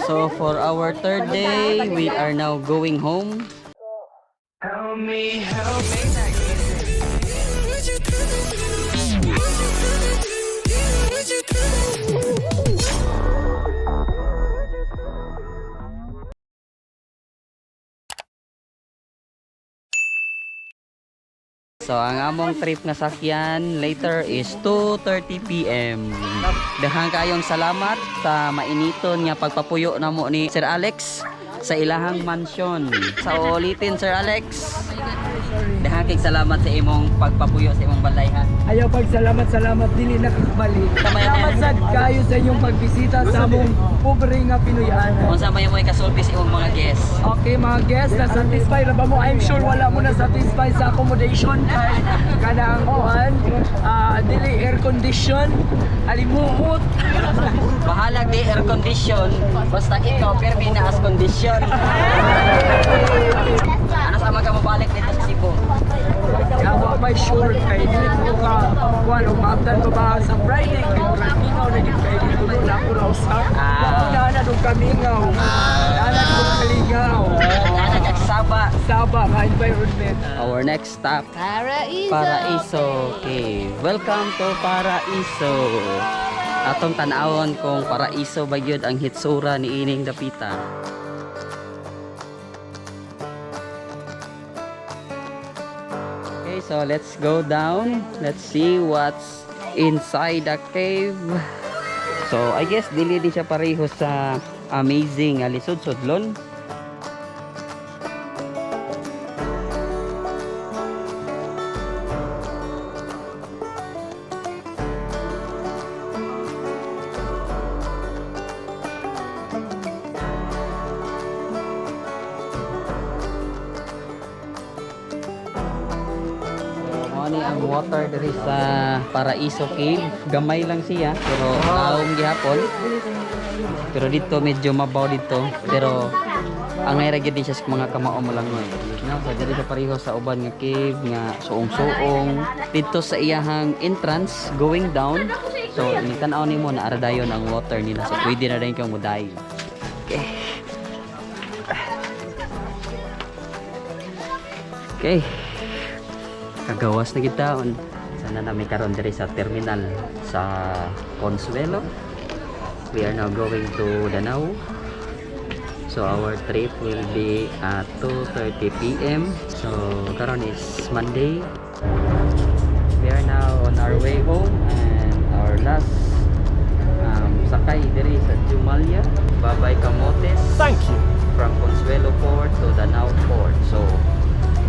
So for our third day, we are now going home. Help me, help me. So ang among trip nga sakyan later is 2:30 PM. Daghang kayong salamat sa mainiton nga pagpapuyo namo ni Sir Alex sa ilahang mansion. Sa ulitin, Sir Alex. Daghang kay salamat sa imong pagpapuyo sa imong balay, ha. Ayaw pag salamat salamat dili nakakabalik. Tama yan. Salamat sad kayo sa inyong pagbisita sa among pobre nga Pinoy-anan. Unsa may mo ikasulti sa imong mga guests? Okay mga guests, na-satisfy ra ba mo? I'm sure wala mo na-satisfy sa accommodation kay kanang kuan, dili air condition, alimuot. Bahala di air condition, basta ikaw permi na as condition. Ano sa mga mabalik dito sa Cebu? Kaya pa sure kay dili ko ka kuan og maabdan ko ba sa Friday kay murag mingaw na gid kay dito na ako ra usa. Ah. Na dong kamingaw. Naa dong kalingaw. Ana kag Saba. Saba nga environment. Our next stop, Paraiso. Paraiso Cave. Welcome to Paraiso. Atong tan-awon kung paraiso ba gyud ang hitsura ni ining dapita. Okay, so let's go down. Let's see what's inside the cave. So, I guess dili din siya pareho sa amazing nga lisod sudlon. So, mao ni ang water diri sa Paraiso Cave. Gamay lang siya pero taom gihapon. Pero dito medyo mabaw dito pero angay ra gyud din siya sa mga kamao mo lang. No, so diri siya pareho sa uban nga cave nga suong-suong dito sa iyahang entrance going down. So ini tan-aw nimo na ara dayon ang water nila. So pwede na dayon kang mudayo. Okay. Okay. Kagawas na gid taon. Sana na may karon diri sa terminal sa Consuelo. We are now going to Danau. So our trip will be at 2:30 PM. So karon is Monday. We are now on our way home and our last sakay diri sa Jumalia. Babay Camotes. Thank you. From Consuelo Port to Danau Port. So,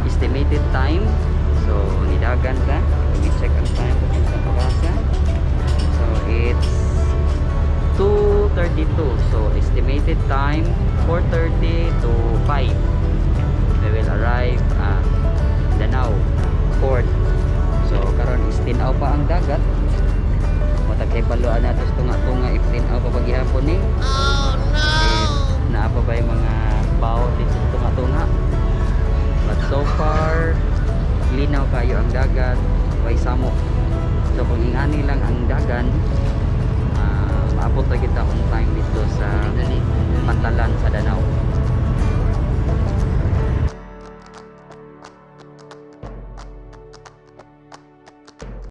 estimated time. So, nidagan ka. Let me check ang time kung isang orasa. So, it's 2:32. So, estimated time 4:30 to 5. We will arrive at Danau Port. So, karon is tinaw pa ang dagat. Matag kay baluan nato sa tunga-tunga if tinaw pa paghihapon ni. Oh no. If naa pa ba yung mga bao dito sa tunga-tunga. But so far, linaw kayo ang dagat, way samok. So kung ingani lang ang dagan, maabot na kita on time dito sa pantalan sa Danau.